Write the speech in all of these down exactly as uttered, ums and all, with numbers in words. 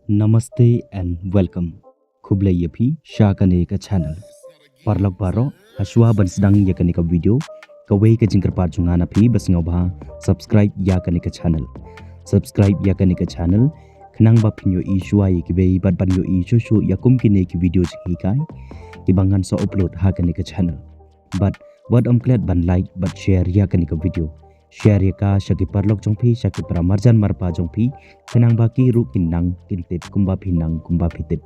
Namaste and welcome. Khublei ïa phi sha kane ka channel. Paralok baroh, ha shuwa ban sdang ïa kane ka video, kawei ka jingkyrpad jong nga na phi ba sngewbha subscribe ïa kane ka channel. Subscribe ïa kane ka channel khnang ba phin ïohi shuwa ïa kiwei bad ban ïohi shuh shuh ïa kum kine ki video jinghikai kiba ngan sa upload ha kane ka channel. Bad wat ym klet ban like bad share ïa kane ka video. Share ïa ka sha ki paralok jong phi, sha ki para marjan marpa jong phi, khnang ba ki ruh kin nang kin tip kumba phi nang kumba phi tip.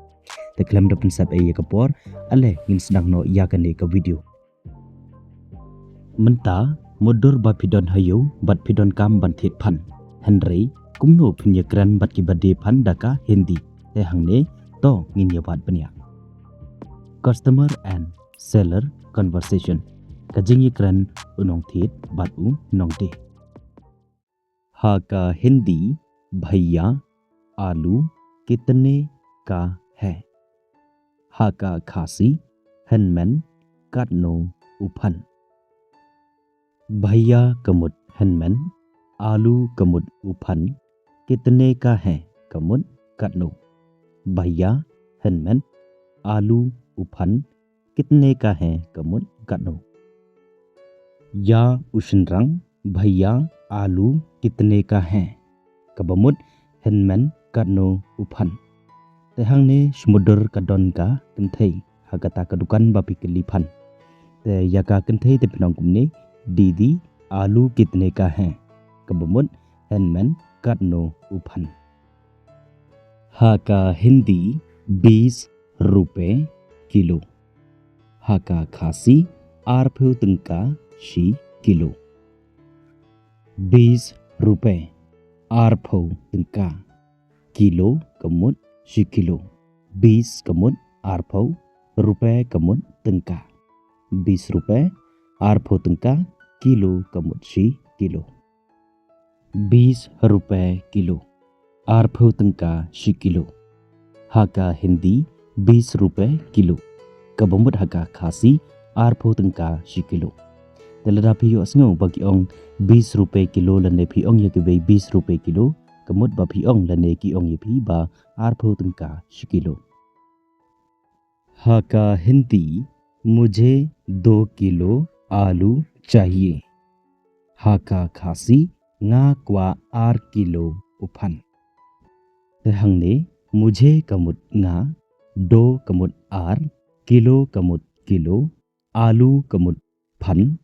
Te khlem da pynsep ei ïa ka por, ale ngin sdang noh ïa kane ka video. Mynta mutdur ba phi don ha ïew bad phi donkam ban thied phan. Hynrei kumno phin ïakren bad kiba die phan da ka Hindi? Te hangne to ngin ïa wad bniah. Customer and seller conversation. Ka jingïakren u nongthied bad u nongdie. Ha ka Hindi, भैया, आलू कितने का है? Ha ka Khasi, hynmen katno u phan? भैया ka mut hynmen, आलू ka mut u phan, कितने का है ka mut katno? भैया, hynmen, आलू u phan, कितने का है ka mut katno? Ïa u shynrang, भैया, आलू कितने का है? Kaba mut hynmen katno u phan? Te hangne shu mutdur ka don ka kynthei ha kata ka dukan ba phi kylli phan. Te ïa ka kynthei te phin ong kumne, दीदी, आलू कितने का है? Kaba mut hynmen katno u phan? Ha ka Hindi, बीस रुपए किलो. Ha ka Khasi, arphew tyngka shi kilo. बीस रुपए, arphew tyngka. Kilo ka mut shi kilo. बीस ka mut arphew, रुपए ka mut tyngka. बीस रुपए, arphew tyngka, kilo ka mut shi kilo. बीस रुपए किलो. Arphew tyngka shi kilo. Ha ka Hindi, बीस रुपए किलो. Kaba mut ha ka Khasi, arphew tyngka shi kilo. Te lada phi ïohsngew ba ki ong बीस रुपए किलो lane phi ong ïa kiwei बीस रुपए किलो, ka mut ba phi ong lane ki ong ïa phi ba arphew tyngka shi kilo. Ha ka Hindi, मुझे दो किलो आलू चाहिए. Ha ka Khasi, nga kwah ar kilo u phan. Te hangne, मुझे ka mut nga, दो ka mut ar, किलो ka mut kilo, आलू ka mut phan,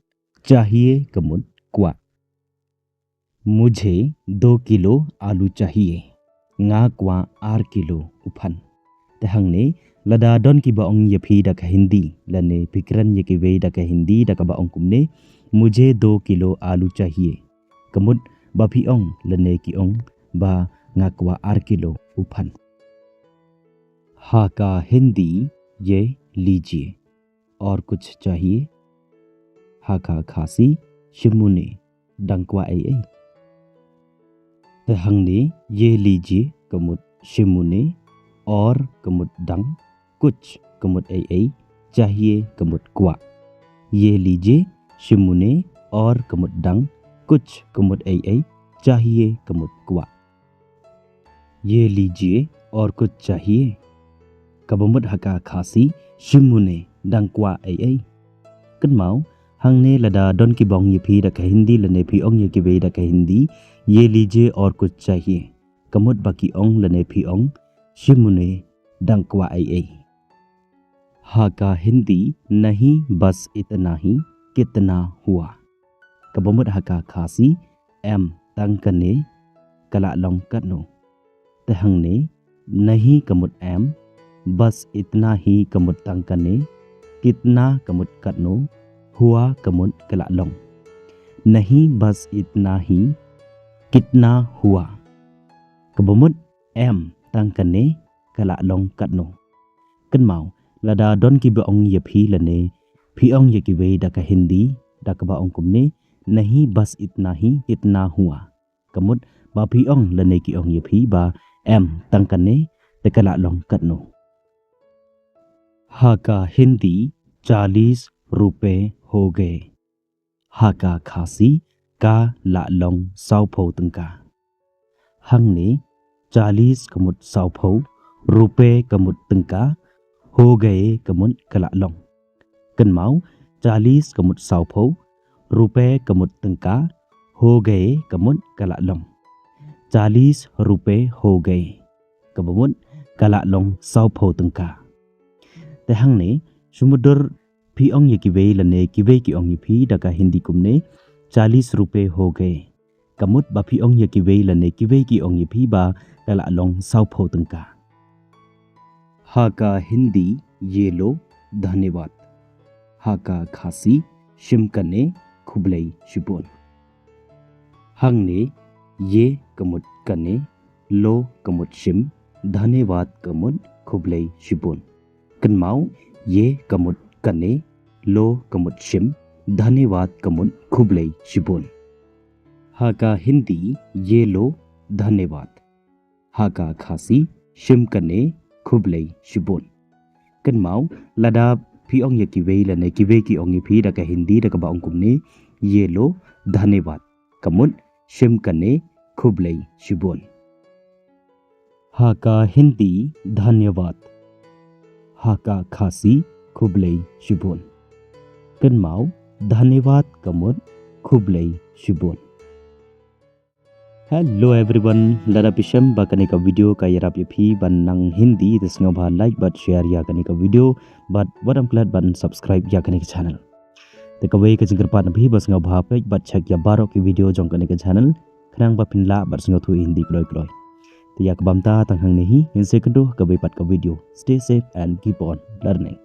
चाहिए ka mut kwah. मुझे दो किलो आलू चाहिए. Nga kwah ar kilo u phan. Te hangne, lada don kiba ong ïa phi da ka Hindi lane phi kren ïa kiwei da ka Hindi da kaba ong kumne, मुझे दो किलो आलू चाहिए. Ka mut ba phi ong lane ki ong ba nga kwah ar kilo u phan. Ha ka Hindi, ये लीजिए. और कुछ चाहिए? Ha ka Khasi, shim une, dang kwah ei ei? Te hangne, ये लीजिए ka mut shim une, और ka mut dang, कुछ ka mut ei ei, चाहिए ka mut kwah. ये लीजिए, shim une, और ka mut dang, कुछ ka mut ei ei, चाहिए ka mut kwah. ये लीजिए और कुछ चाहिए? Kaba mut ha ka Khasi, shim une, dang kwah ei ei? Kynmaw, hangne lada don kiba ong ïa phi da ka Hindi lane phi ong ïa kiwei da ka Hindi, ये लीजिए और कुछ चाहिए. Ka mut ba ki ong lane phi ong, shim une, dang kwah ei ei? Ha ka Hindi, नहीं बस इतना ही, कितना हुआ? Kaba mut ha ka Khasi, em tang kane, ka la long katno? Te hangne, नहीं ka mut em, बस इतना ही ka mut tang kane, कितना ka mut katno, हुआ ka mut ka la long. नहीं बस इतना ही, कितना हुआ? Kaba mut em tang kane, ka la long katno? Kynmaw, lada don kiba ong ïa phi lane phi ong ïa kiwei da ka Hindi da kaba ong kumne, नहीं बस इतना ही, कितना हुआ? Ka mut ba phi ong lane ki ong ïa phi ba em tang kane, te ka la long katno? Ha ka Hindi, चालीस रुपए हो गए. Ha ka Khasi, ka la long sawphew tyngka. Hangne, Chalis ka mut sawphew, rupe ka mut tyngka, ho gaye ka mut ka la long. Kynmaw, chalis ka mut sawphew, rupe ka mut tyngka, ho gaye ka mut ka la long. Chalis rupe ho gaye, kaba mut ka la long sawphew tyngka. Te hangne, shu mutdur phi ong ïa kiwei lane kiwei ki ong ïa phi da ka Hindi kumne, chalis rupe ho gaye. Ka mut ba phi ong ïa kiwei lane kiwei ki ong ïa phi ba ka la long sawphew tyngka. Ha ka Hindi, ye lo, dhanyavad. Ha ka Khasi, shim kane, khublei shibun. Hangne, ye ka mut kane, lo ka mut shim, dhanyavad ka mut khublei shibun. Kynmaw, ye ka mut kane, lo ka mut shim, dhanyavad ka mut khublei shibun. Ha ka Hindi, ye lo, dhanyavad. Ha ka Khasi, shim kane, khublei shibun. Kynmaw, lada phi ong ïa kiwei lane kiwei ki ong ïa phi da ka Hindi da kaba ong kumne, ye lo, dhanyavad. Ka mut, shim kane, khublei shibun. Ha ka Hindi, dhanyavad. Ha ka Khasi, khublei shibun. Kynmaw, dhanyavad ka mut, khublei shibun. Hello everyone, lada phi shem ba kane ka video ka ïarap ïa phi ban nang Hindi, te sngewbha like bad share ïa kane ka video, bad wat ym klet ban subscribe ïa kane ka channel. Te kawei ka jingkyrpad na phi ba sngewbha peit bad check ïa baroh ki video jong kane ka channel, khnang ba phin lah bad sngewthuh Hindi kloi kloi. Te ïa kaba mynta tang hangne hi, ngin sa ïakynduh ha kawei pat ka video. Stay safe and keep on learning.